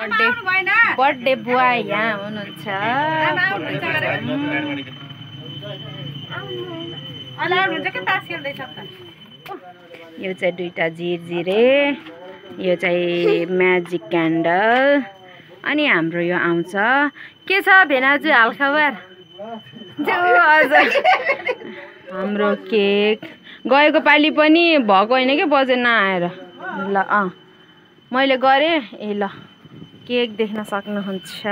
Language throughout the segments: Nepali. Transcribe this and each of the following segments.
बर्थडे बुवा यहाँ हुनुहुन्छ। यो चाहिँ दुईटा झिरझिरे, यो चाहिँ म्याजिक क्यान्डल, अनि हाम्रो यो आउँछ के छ भेनाजु हालखबर हाम्रो केक गएको पालि पनि भएको होइन कि बजेन आएर। ल मैले गरेँ। ए ल केक देख्न सक्नुहुन्छ।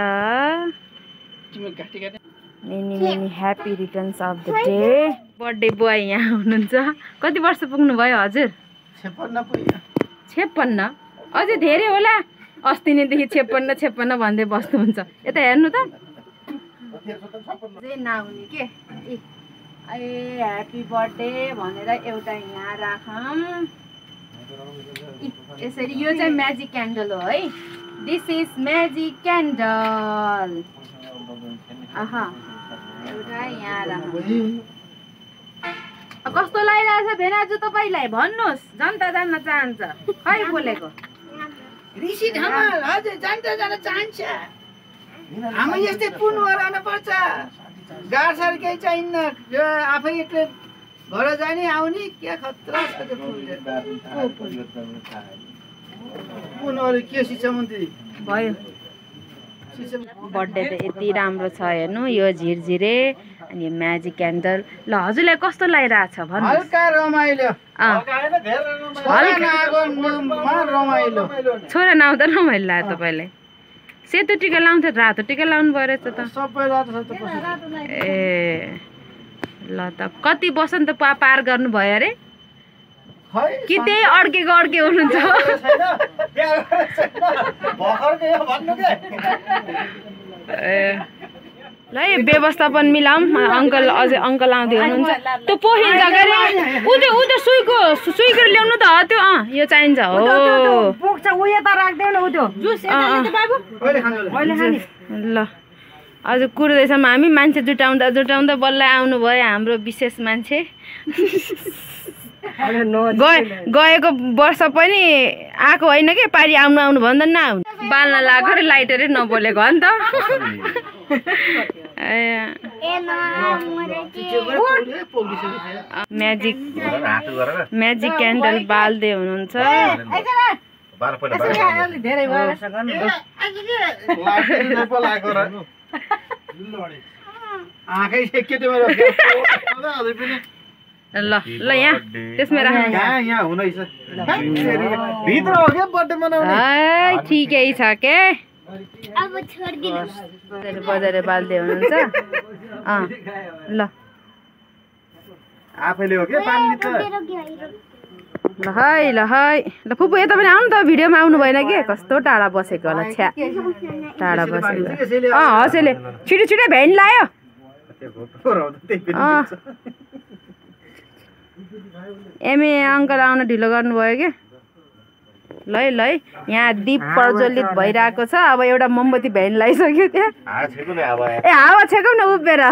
Many many happy returns of the day. Birthday boy यहाँ हुनुहुन्छ। कति वर्ष पुग्नु भयो हजुर? 56। अझै धेरै होला। अस्ति नैदेखि 56 भन्दै बस्नुहुन्छ। यता हेर्नु त नहुने के। ए ह्याप्पी बर्थडे भनेर एउटा यहाँ राखौँ। यसरी यो चाहिँ म्याजिक क्यान्डल हो है। This is magic candle. एउटा यहाँ राखौँ। कस्तो लागिरहेछ भेनाजु तपाईँलाई भन्नुहोस्, जनता जान्न चाहन्छ। खै बोलेको ऋषि ढमाल हजुर जनता जान चाहन्छ। हामी यस्तै पुन हराउन पर्छ। गाडसार केही चाहिन्न। यो आफै एक्लै घर जाने आउने के खतरा छ त्यो पुन अरु के शिक्षा मन्त्री भयो। बर्थडे त यति राम्रो छ हेर्नु। यो झिरझिरे अनि यो म्याजिक क्यान्डल। ल हजुरलाई कस्तो लागिरहेछ भन्नु? हल्का रमाइलो। रमाइलो छोरा नआउँदा रमाइलो लाग्यो तपाईँलाई? सेतो टिका लाउँथ्यो, रातो टिका लाउनु भयो रहेछ त। सबै रातो छ। ए ल त कति बसन्त पार गर्नु भयो अरे? कि त्यही अड्केको हुनुहुन्छ? ल यो व्यवस्थापन मिलाऊँ। अङ्कल अझै अङ्कल आउँदै हुनुहुन्छ। त्यो पोखिन्छ के अरे? उयो सुइको ल्याउनु त हो त्यो। यो चाहिन्छ हो। ल अझ कुर्दैछौँ हामी। मान्छे जुटाउँदा बल्ल आउनुभयो हाम्रो विशेष मान्छे। गएको वर्ष पनि आएको होइन कि पारी आउनु भन्दा नआउनु। बाल्न लाग्यो रे लाइटरै नबोलेको हो नि त। म्याजिक क्यान्डल बाल्दै हुनुहुन्छ। ल ल यहाँ त्यसमै राख्नु। ठिकै छ के। बजारे बाल्दै हुनुहुन्छ। ल आफैले हो के पानी त। ल है फुपू यता पनि आउनु त। भिडियोमा आउनु भएन के? कस्तो टाढा बसेको होला। छ्या टाढा बसेको। हँसेले छिटो भ्यान लायो। एमए अङ्कल आउन ढिलो गर्नुभयो के? ल है यहाँ दीप प्रज्वलित भइरहेको छ। अब एउटा मोमबत्ती भ्यान लगाइसक्यो त्यहाँ। ए हावा छेकौँ न उभिएर।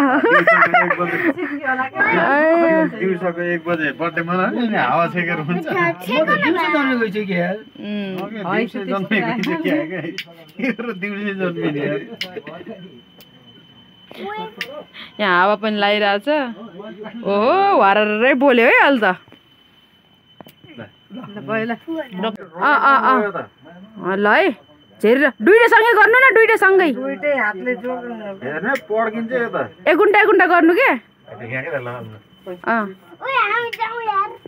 यहाँ हावा पनि लागिरहेछ। ओहो हररै बोल्यो है अहिले त। ल है झेरेर दुईटा सँगै गर्नु न। दुईटा सँगै एक गुन्टा गर्नु के?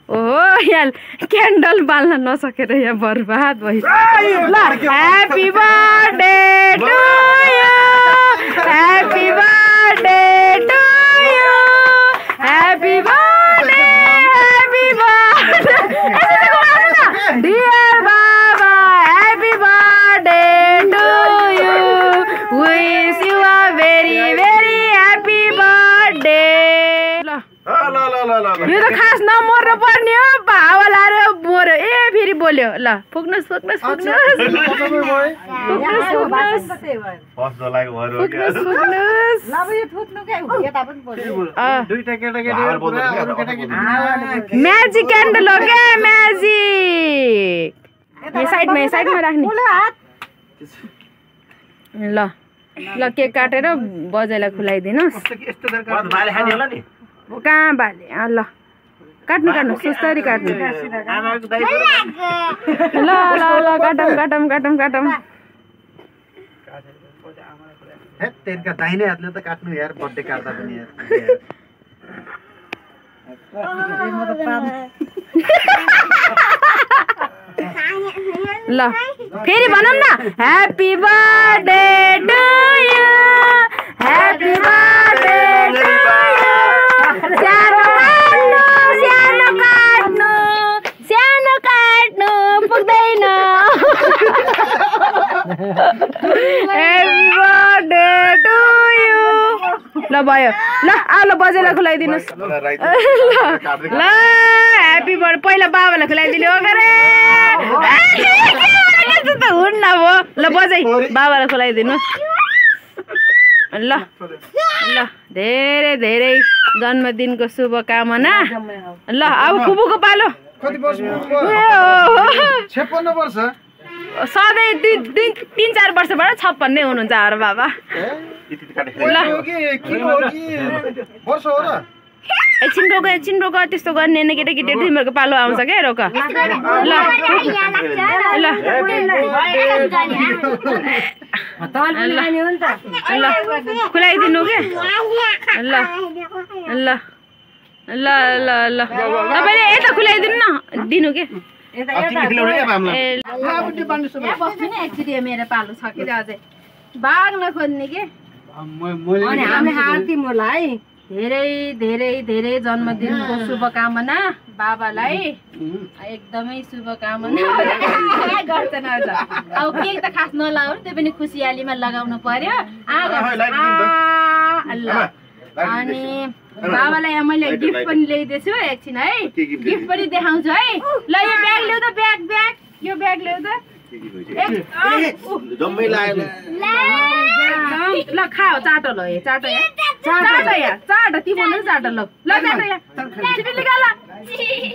ओहो यहाँ क्यान्डल बाल्न नसकेर यहाँ बर्बाद भयो। ल happy birthday to you, happy birthday to you, happy birthday, happy birthday. Dear बाबा happy birthday to you, wish you a very very happy birthday. यो त खास नमर्नु पर्ने हो। हावा लाएर मर्यो। ए फेरि बोल्यो। ल फुक्नुहोस्। म्याजिक क्यान्डल हो क्या? म्याजिक साइडमा राख्ने। ल ल केक काटेर बजाइलाई खुलाइदिनुहोस् कहाँ बाले ल काट्नु काट्नु सुस्तरी काट्नु ल ल ल काटौँ काटौँ काटौँ काटौँ तेलका दाहिने हातले त काट्नु यार बर्थडे काट्दा पनि यार ल फेरि भनौँ न happy birthday to you happy birthday to you सानो काट्नु सानो काट्नु पुग्दैन ह्याप्पी बर्थडे टु यु ल भयो ल ल बजेलाई खुलाइदिनुहोस् ल ह्याप्पी बर्थडे पहिला बाबालाई खुलाइदिने हो गरे त हुन्न भयो ल बजाइ बाबालाई खुलाइदिनुहोस् ल ल धेरै धेरै जन्मदिनको शुभकामना ल अब फुपूको पालो कति वर्ष 56 वर्ष सधैँ 3-4 वर्षबाट 56 नै हुनुहुन्छ हाम्रो बाबा एकछिन रोक त्यस्तो गर्ने होइन केटाकेटीहरू तिमीहरूको पालो आउँछ क्या रोक ल ल खुलाइदिनु के ल ल ल ल ल तपाईँले यता खुलाइदिनु न दिनु के एक्चुली मेरो पालो छ कि अझै भाग्न खोज्ने के अनि हामी हार्दिमलाई धेरै धेरै धेरै जन्मदिनको शुभकामना बाबालाई एकदमै शुभकामना गर्छन् अझ अब केक त खास नलाउनु त्यो पनि खुसियालीमा लगाउनु पर्यो अनि बाबालाई मैले गिफ्ट पनि ल्याइदिएछु एकछिन है गिफ्ट पनि देखाउँछु है ल यो ब्याग ल्याउ त ब्याग यो ब्याग ल्याउ त ल खाओ चाटो ल चाटो चाटो तिम्रो चाटो ल चाटो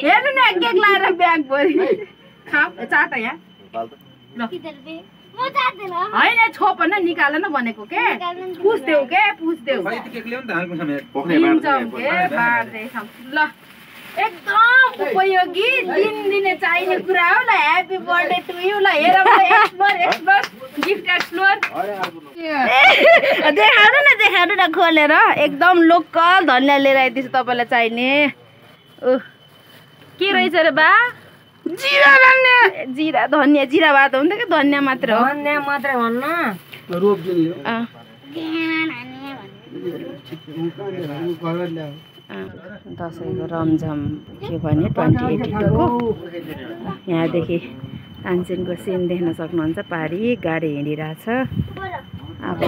हेर्नु न केक लाएर ब्याग भरि खाऊ चाटो होइन छोप न निकाल न भनेको के पुछ्देऊ ल एकदम उपयोगी दिनदिनै चाहिने कुरा हो ल ह्याप्पी बर्थडे टु यु ल हेर एक्सप्लोर गिफ्ट एक्सप्लोर देखाउनु न खोलेर एकदम लोकल धनिया लिएर आइदिन्छु तपाईँलाई चाहिने के रहेछ रे बा जिरा धनिया जिरा भए त हुन्थ्यो कि धनिया मात्र हो धनिया मात्रै भन्न दसैँको रमझम के भने 2082 को यहाँदेखि तानसेनको सिन देख्न सक्नुहुन्छ पारी गाडी हिँडिरहेछ अब